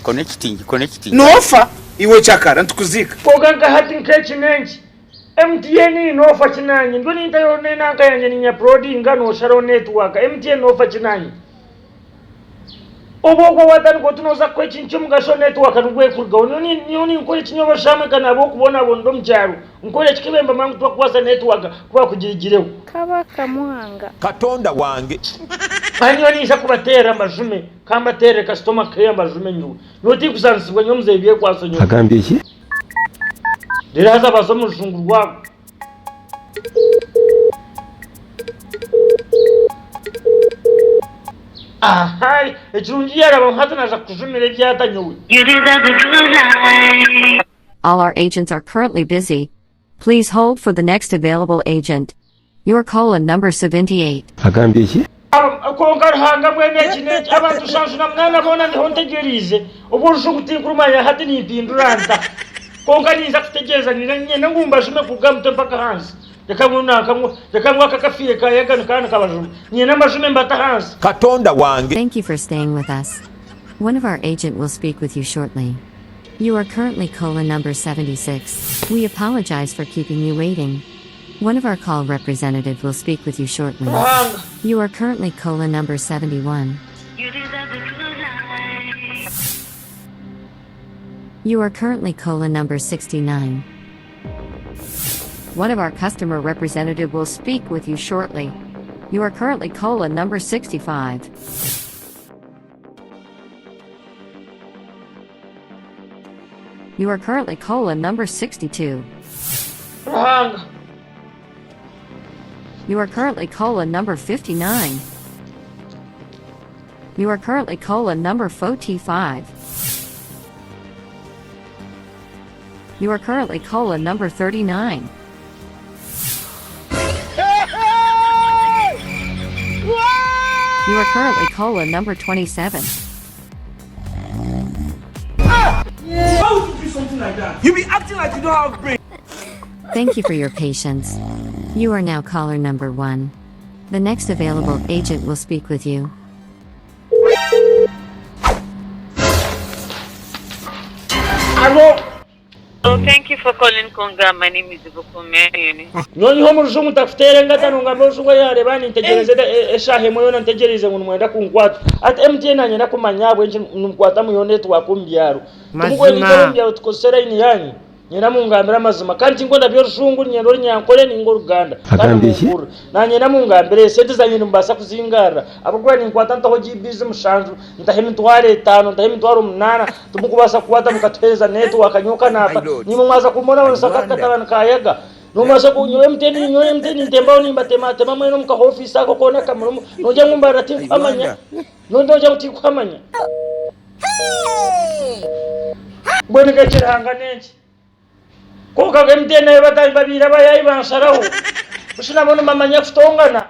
Connecting, connecting. Noofa iwe cakara nitukuziika. Kwonka nka hati nk'eki n'enki MTN noofa ki naanye? Ndiyo nintayo n'enanka yangye ninyapulodinga noosharaho netiwaaka MTN noofa ki naanye? Obu okwo waatandika oti nooza kukora ekintu ky'omugasho netiwaaka nibwo erikurugaho. Nyowe ninkora eki nyowe bashusha hamwe ka naaba ow'okubonabona ndi omu kyaro nkore eki kebemba mangu tibakubaasa netiwaaka ku baakugirigireho. Kabaka Mwanga. Katonda wange. Kandi nyowe niinyija kubateerera mbajume. Ka mbateerere kasitoma keya mbajume nyowe. Nyowe tinkuzanisibwa nyowe muzeeyi Byekwaso nyowe. Agambye ki? Reero haza baza omu rujungu rwabo. Aha, ekirungi yaarabaho hati naaza kukujumira ebyata nyowe. All our agents are currently busy. Please hold for the next available agent. Your call number 78. Agambye ki? Kwonka Ruhanga mbwenu eki n'eki, abantu 78 boona ndiho ntegyereize, obu orujungu tinkurumanya hati nimpindura nta? Kwonka ninza kutegyereza niinyenda ngu mbajume kuruga aha mutwe mpaka ahansi. Reka ngu nanka ngu reka ngu aka akafiire kayaga nikaba nikabajuma. Niinyenda mbajume mbate ahansi. Katonda wange. Thank you for staying with us. One of our agent will speak with you shortly. You are currently caller number 76. We apologize for keeping you waiting. One of our call representative will speak with you shortly. Ruhanga. You are currently caller number 71. You are currently caller number 69. One of our customer representative will speak with you shortly. You are currently caller number 65. You are currently caller number 62. Ruhanga. You are currently caller number 59. You are currently caller number 45. You are currently caller number 39. You are currently caller number 27. Why would you do something like that? You be acting like you don't have brain. Thank you for your patience. You are now caller number 1. The next available agent will speak with you. Alo. Oh, thank you for calling Konga. My name is Ibukunme. Nyowe nyiha omu rujungu ntakuteera engata nongamba orujungu yareeba nintegyereza eshaaha emwe yoona ntegyereize ngu nimwenda kunkwata. Hati MTN nanyenda kumanya ahabw'enki nimukwata mwihaho network omu byaro. Timukwe Mazima. omu byaro tukozesa line yanyu. Niinyenda mungambire amazima. Kandi tinkwenda by'orujungu, niinyenda orunyankore nainga oruganda. Kandi Agambye ki? munkurire. Naanyenda mungambire, esente zangye nimubaasa kuzingarira? Ahabw'okuba ninkwata ntaho GBs mushanju, ntaho emitwaro etaano, ntaho emitwaro munaana, timukubaasa kukwata mukatuheereza netiwaaka nyowe ka naafa. Naimwe mwaza kumbonabonesa nk'aka katabani ka Yaga. Nobaasa ku nyowe MTN, nyowe MTN nintembaho nimbatematema mwena omu kahoofiisi ako koona akamurimu, nogira ngu mbarira tinkuhamanya? Nogira ngu tinkuhamanya? Mbwenu nk'ekirihanga n'enki? Kwonka nka MTN nayo bataahi babaire abayaayi bansharaho. Busha nabo nibamanya kutongana.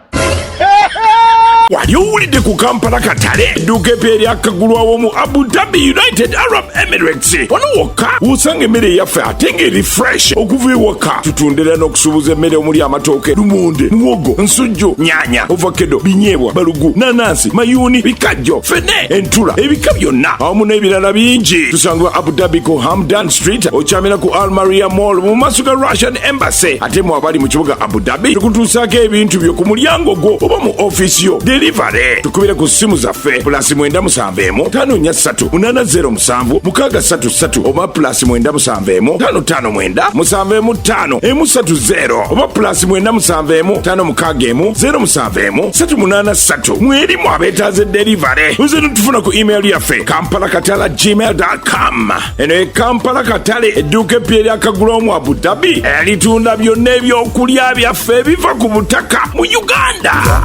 Wali owulidde ku Kampala Katale, edduuka epya eryakagulwawo mu Abu Dhabi, United Arab Emirates? Wano wokka w'osanga emmere eyaffe ate ng'eri fresh okuva ewaka. Tutunda era n'okusuubuza emmere omuli amatooke, lumonde, muwogo, nsujju, nyaanya, ovakedo, binyeebwa, balugu, nanansi, mayuuni, bikajjo, ffene, entula, ebika byonna awamu n'ebirala bingi. Tusangibwa Abu Dhabi ku Hamdan Street, okyamira ku Al Maria Mall mu maaso ga Russian Embassy. Ate mwe abali mu kibuga Abu Dhabi, tukutuusaako ebintu byo ku mulyango gwo oba mu ofiisi yo. Delivery tukubire ku ssimu zaffe pulasi mwenda musanvu emu ttaano nnya ssatu munaana zeero musanvu mukaaga ssatu ssatu oba pulasi mwenda musanvu emu ttaano ttaano mwenda musanvu emu ttaano emu ssatu zeero oba pulasi mwenda musanvu emu ttaano mukaaga emu zeero musanvu emu ssatu munaana ssatu. Mwerimu abeetaaze delivery nze notufuna ku email yaffe kampalakatala gmail com. Eno ye Kampala Katale, edduuka eppya eryakagulwawo mu Abu Dhabi eritunda byonna ebyokulya byaffe ebiva ku butaka mu Uganda.